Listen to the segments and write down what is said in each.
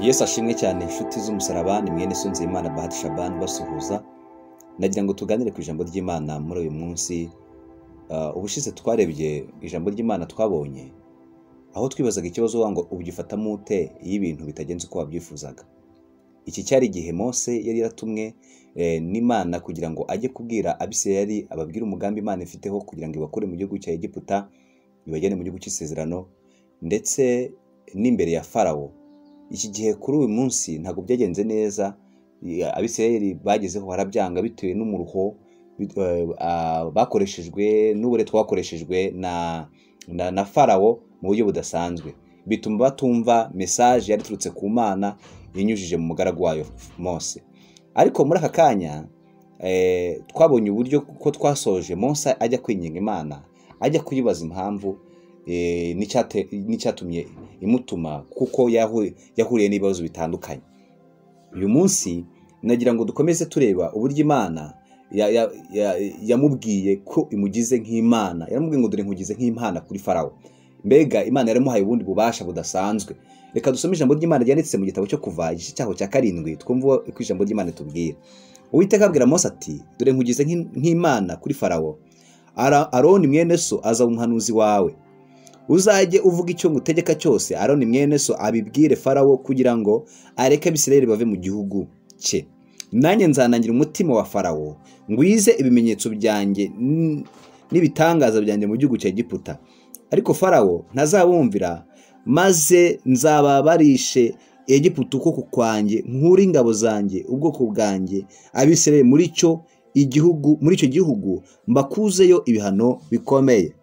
Yesu ashimwe cyane, inshuti z'umusaraba. Ni mwene so Nzeyimana Bahati Shaban basuhuza. Nagira ngo tuganire ku ijambo ry'Imana muri uyu munsi. Ubushize twarebye ijambo ry'Imana, twabonye aho twibazaga ikibazo ngo ubyifata ute iyo ibintu bitagenze uko wabyifuzaga. Iki cyari igihe Mose yari yaratumwe n'Imana kugira ngo ajye kubwira Abisirayeli, ababwire umugambi Imana ifiteho kugira ngo ibakure mu gihugu cya Egiputa ibajyane mu gihugu cy'isezerano, ndetse n'imbere ya Farawo. Iki gihe kuri uyu munsi ntabwo byagenze neza. Abisirayeli bagezeho barabyanga bitewe n'umuruho bakoreshejwe n'uburetwa bakoreshejwe na Farawo mu buryo budasanzwe, bituma batumva message yari iturutse ku Mana inyujije mu mugaragu wayo Mose. Ariko muri aka kanya twabonye uburyo ko twasoje Mose ajya kwinginga Imana, ajya kuyibaza impamvu n'icyatumye imutuma, kuko yahuriye n'ibibazo bitandukanye. Uyu munsi nagira ngo dukomeze tureba uburyo Imana yamubwiye ko imugize nk'Imana. Yaramubwiye ngo dore nkugize nk'Imana kuri Farawo. Mbega Imana yaramuhaye ubundi bubasha budasanzwe. Reka dusome ijambo ry'Imana ryanditse mu gitabo cyo Kuva, igice cyaho cya 7, twumve uko ijambo ry'Imana tubwira. Uwiteka abwira Mose ati dore nkugize nk'Imana kuri Farawo, Aroni mwene so azaba umuhanuzi wawe, uzajye uvuga icyo ngutegeka cyose, Aroni mwene so abibwire Farawo kugira ngo areke Abisirayeli bave mu gihugu cye. Nanjye nzanangira umutima wa Farawo, ngwize ibimenyetso byanjye n'ibitangaza byanjye mu gihugu cya Egiputa. Ariko Farawo ntazabumvira, maze nzababarishe Egiputa ukuboko kwanjye, nkure ingabo zanjye, ubwoko bwanjye Abisirayeli muri icyo gihugu, mbakuzeyo ibihano bikomeye.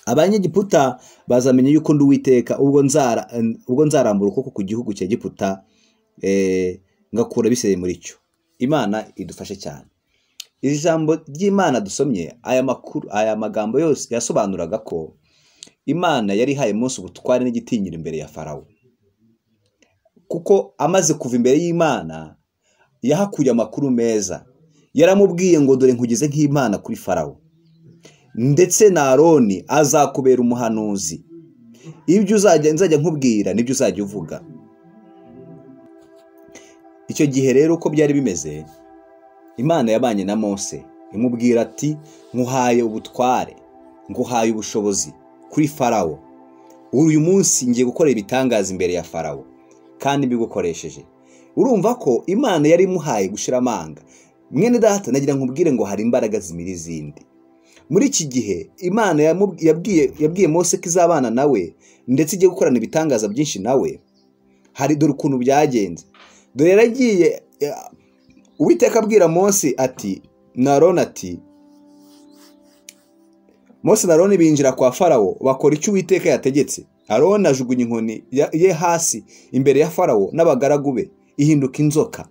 Abanyegiputa bazamenya yuko ndi Uwiteka ubwo nzarambura ukuboko ku gihugu cya Egiputa, ngakura Abisirayeli muri cyo. Imana idufashe cyane. Ijambo ry'Imana dusomye, aya makuru, aya magambo yose yasobanuraga ko Imana yari ihaye Mose ubutware n'igitinyiro imbere ya Farawo, kuko amaze kuva imbere y'Imana yahakuye amakuru meza. Yaramubwiye ngo dore nkugize nk'Imana kuri Farawo, ndetse na Aroni azakubera umuhanuzi, ibyo nzajya nkubwira nibyo uzajya uvuga. Icyo gihe rero uko byari bimeze, Imana yabanye na Mose imubwira ati nkuhaye ubutware, nguhaye ubushobozi kuri Farawo. Uyu munsi ngiye gukora ibitangaza imbere ya Farawo kandi mbigukoresheje. Urumva ko Imana yari imuhaye gushira amanga. Mwene data, nagira nkubwire ngo hari imbaraga zimira izindi. Muri iki gihe Imana yabwiye Mose ko izabana nawe, ndetse igiye gukorana ibitangaza byinshi nawe. Hari dore ukuntu byagenze. Dore yaragiye, Uwiteka abwira Mose ati na Aroni ati, Mose na Aroni binjira kwa Farawo bakora icyo Uwiteka yategetse. Aroni ajugunya inkoni ye hasi imbere ya Farawo n'abagaragu be, ihinduka inzoka.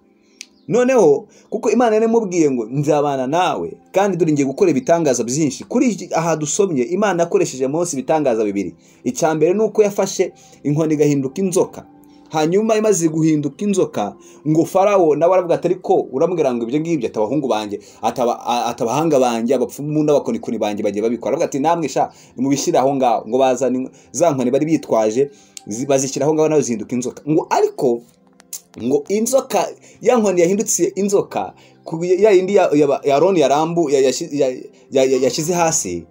Noneho kuko Imana yaramubwiye ngo nzabana nawe kandi dore ngiye gukora ibitangaza byinshi. Kuri aha dusomye, Imana yakoresheje Mose ibitangaza bibiri. Icya mbere nuko yafashe inkoni igahinduka inzoka. Hanyuma imaze guhinduka inzoka, ngo Farawo nawe aravuga ati ariko urambwira ngo ibyo ngibyo atabahungu banjye, atabahanga banjye, abapfumu n'abakonikoni banjye bagiye babikora. Aravuga ati namwe sha nimubishyire aho ngaho. Ngo bazana za nkoni bari bitwaje bazishyira aho ngaho, nawe zihinduka inzoka. Ngo ariko ngo inzoka ya nkoni yahindutse inzoka ya yindi ya Aroni yarambu yashyize hasi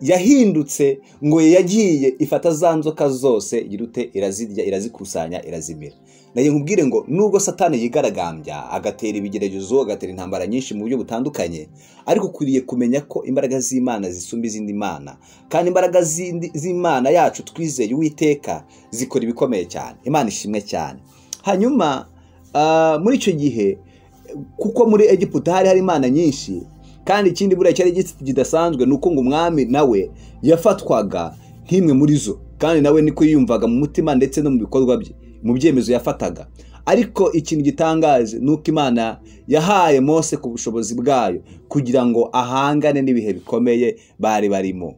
yahindutse, ngo yagiye ifata za nzoka zose irute irazirya, irazikusanya, irazimira. Naye nkubwire ngo nubwo Satani yigaragambya agatera ibigeragezo, agatera intambara nyinshi mu buryo butandukanye, ariko ukwiriye kumenya ko imbaraga z'Imana zisumba izindi mana, kandi imbaraga z'Imana yacu twizeye Uwiteka zikora ibikomeye cyane. Imana ishimwe cyane. Hanyuma muri icyo gihe, kuko muri Egiputa hari imana nyinshi, kandi ikindi buriya cyari kidasanzwe nuko ngo umwami nawe yafatwaga nk'imwe muri zo, kandi nawe niko yiyumvaga mu mutima ndetse no mu bikorwa bye, mu byemezo yafataga. Ariko ikintu gitangaje nuko Imana yahaye Mose ku bushobozi bwayo kugira ngo ahangane n'ibihe bikomeye bari barimo.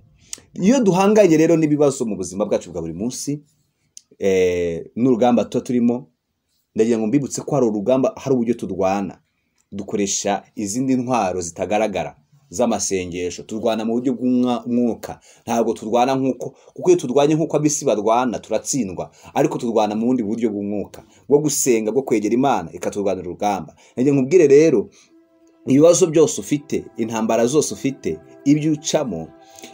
Iyo duhanganye rero n'ibibazo mu buzima bwacu bwa buri munsi, n'urugamba tuba turimo, ndagira ngo mbibutse ko hari urugamba, hari uburyo turwana, dukoresha izindi ntwaro zitagaragara. z'amasengesho, turwana mu buryo bw'umwuka. Ntabwo turwana nk'uko, kuko iyo turwanye nk'uko ab'isi barwana turatsindwa, ariko turwana mu bundi buryo bw'umwuka, bwo gusenga, bwo kwegera Imana ikaturwanira urugamba. Nanjye nkubwire rero, ibibazo byose ufite, intambara zose ufite, ibyo ucamo,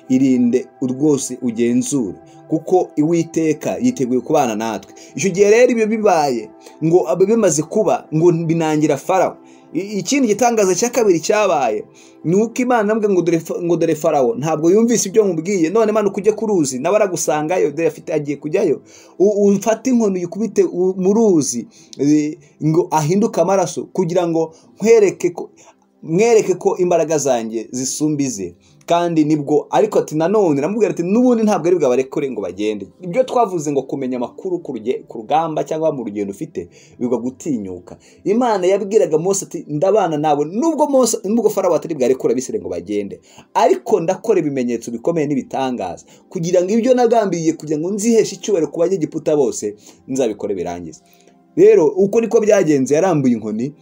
irinde rwose ugenzure, kuko Uwiteka yiteguye kubana natwe. Icyo gihe rero ibyo bibaye, ngo bimaze kuba, ngo binangira Farawo. Ikindi gitangaza cya kabiri cyabaye ni uko Imana namubwiye ngo dore Farawo ntabwo yumvise ibyo nkubwiye, none manuka ujye ku ruzi, nawe aragusangayo, dore afite agiye kujyayo, ufate inkoni uyikubite mu ruzi ngo ahinduke amaraso, kugira ngo mwereke ko imbaraga zanjye zisumba ize. Kandi nibwo ariko ati nanone namubwira ati n'ubundi ntabwo ari bwabarekure ngo bagende. Ibyo twavuze ngo kumenya amakuru ku rugamba cyangwa mu rugendo ufite bigwa gutinyuka. Imana yabwiraga Mose ati ndabana nawe, nubwo Mose, nubwo Farawo atari bwarekure Abisirayeli ngo bagende, ariko ndakora ibimenyetso bikomeye n'ibitangaza kugira ngo ibyo nagambiriye, kugira ngo nziheshe icyubahiro ku Banyegiputa bose, nzabikore birangize. Rero uko niko byagenze, yarambuye inkoni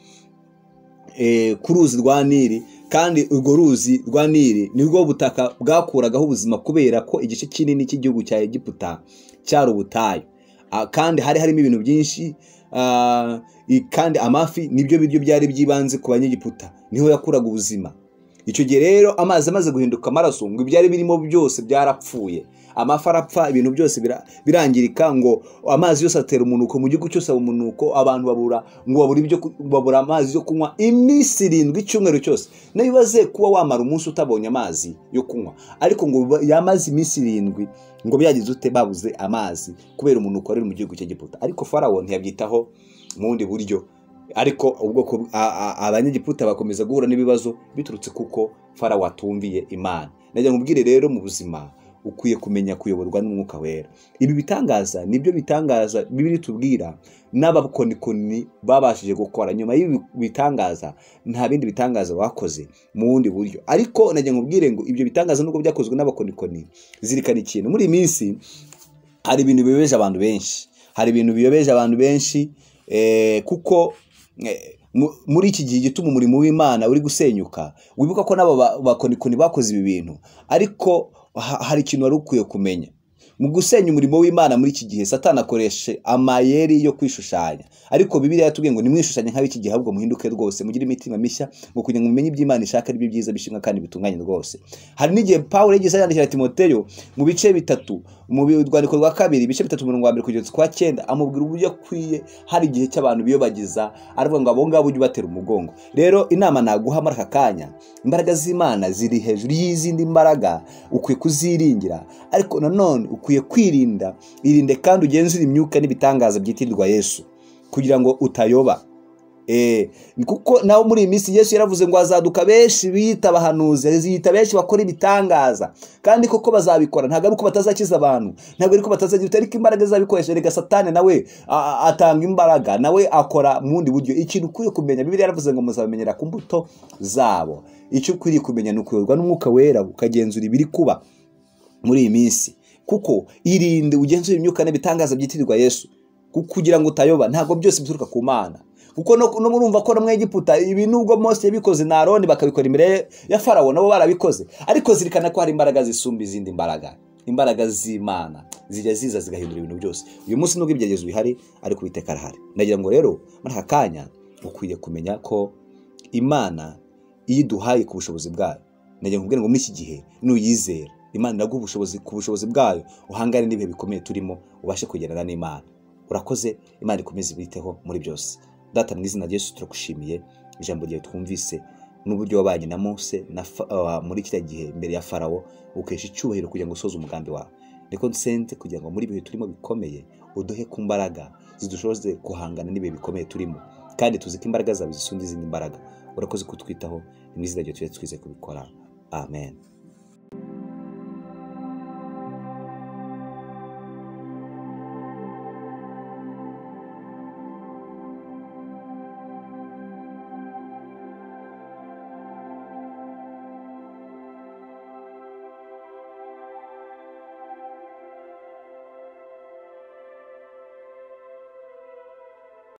ku ruzi rwa Nili, kandi urwo ruzi rwa Nili nirwo butaka bwakuragaho ubuzima, kubera ko igice kinini cy'igihugu cya Egiputa cyari ubutayu, kandi hari harimo ibintu byinshi, kandi amafi nibyo biryo byari byibanze ku Banyegiputa, niho yakuraga ubuzima. Icyo gihe rero amazi amaze guhinduka amaraso, ngo ibyari birimo byose byarapfuye, amafi arapfa, ibintu byose birangirika, ngo amazi yose atera umunuko mu gihugu cyose, umunuko, abantu babura, ngo babura ibyo, babura amazi yo kunywa iminsi 7, icyumweru cyose. Nibaze kuba wamara umunsi utabonye amazi yo kunywa, ariko ngo yamaze iminsi 7 ngo byagize ute, babuze amazi kubera umunuko wari mu gihugu cy'Egiputa. Ariko Farawo ntiyabyitaho mu bundi buryo, ariko ubwoko Abanyegiputa bakomeza guhura n'ibibazo biturutse kuko Farawo atumviye Imana. Najya nkubwire rero, mu buzima ukwiye kumenya kuyoborwa n'Umwuka Wera. Ibi bitangaza nibyo bitangaza Bibiliya itubwira n'abakonikoni babashije gukora. Nyuma y'ibi bitangaza nta bindi bitangaza bakoze mu bundi buryo. Ariko najya nkubwire ngo ibyo bitangaza nubwo byakozwe n'abakonikoni, zirikana ikintu. Muri iyi minsi hari ibintu biyobeje abantu benshi, hari ibintu biyobeje abantu benshi, kuko muri iki gihe gituma umurimo w'Imana uri gusenyuka. Wibuka ko nabo bakonikoni bakoze ibi bintu, ariko hari ikintu wari ukwiye kumenya. Mu gusenya umurimo w'Imana muri iki gihe, Satani akoresha amayeri yo kwishushanya, ariko Bibiliya yatubwiye ngo nimwishushanye nk'ab'iki gihe, ahubwo muhinduke rwose, mugire imitima mishya, ngo kugira ngo mumenye ibyo Imana ishaka ari byo byiza bishimwa kandi bitunganye rwose. Hari n'igihe Pawulo yigeze yandikira Timoteyo mu bice 3, mu rwandiko rwa 2, ibice 3 umurongo wa 1 kugeza kwa 9, amubwira uburyo akwiye. Hari igihe cy'abantu biyobagiza, aravuga ngo abo ngabo ujye ubatera umugongo. Rero inama naguha muri aka kanya, imbaraga z'Imana ziri hejuru y'izindi mbaraga, ukwiye kuziringira, ariko nanone ukwiye kwirinda. Irinde kandi ugenzure imyuka n'ibitangaza byitirirwa Yesu, kugira ngo utayoba. Kuko naho muri iyi minsi Yesu yaravuze ngo azaduka benshi biyita abahanuzi, aziyita benshi bakora ibitangaza, kandi koko bazabikora. Ntabwo ari uko batazakiza abantu, ntabwo ari uko batazagira, ariko imbaraga zabikoresha. Rega Satani nawe atanga imbaraga, nawe akora mu bundi buryo. Ikintu ukwiye kumenya, Bibiliya yaravuze ngo muzabamenyera ku mbuto zabo. Icyo ukwiriye kumenya ni ukuyoborwa n'Umwuka Wera, ukagenzura ibiri kuba muri iyi minsi, kuko irinde ugenzure imyuka n'ibitangaza byitirirwa Yesu, kugira ngo utayoba. Ntabwo byose bituruka ku Mana, kuko no murumva ko no mu Egiputa ibi nubwo Mose yabikoze na Aroni bakabikora imbere ya Farawo, nabo barabikoze. Ariko zirikana ko hari imbaraga zisumba izindi mbaraga, imbaraga z'Imana zijya ziza zigahindura ibintu byose. Uyu munsi nubwo ibigeragezo bihari, ariko Uwiteka arahari. Nagira ngo rero muri aka kanya ukwiye kumenya ko Imana iyo iduhaye ku bushobozi bwayo, nagira ngo nkubwire ngo muri iki gihe nuyizera Imana iraguha ubushobozi, ku bushobozi bwayo uhangane n'ibihe bikomeye turimo, ubashe kugendana n'Imana. Urakoze, Imana ikomeze ibiteho muri byose. Data, mu izina rya Yesu turagushimiye ijambo ryawe twumvise, n'uburyo wabanye na Mose muri kiriya gihe imbere ya Farawo, ukesha icyubahiro kugira ngo usoze umugambi wawe. Niko nsenze kugira ngo muri ibihe turimo bikomeye uduhe ku mbaraga zidushoboze guhangana n'ibihe bikomeye turimo, kandi tuzi ko imbaraga zawe zisumba izindi mbaraga. Urakoze kutwitaho, mu izina ryawe twize kubikora. Amen.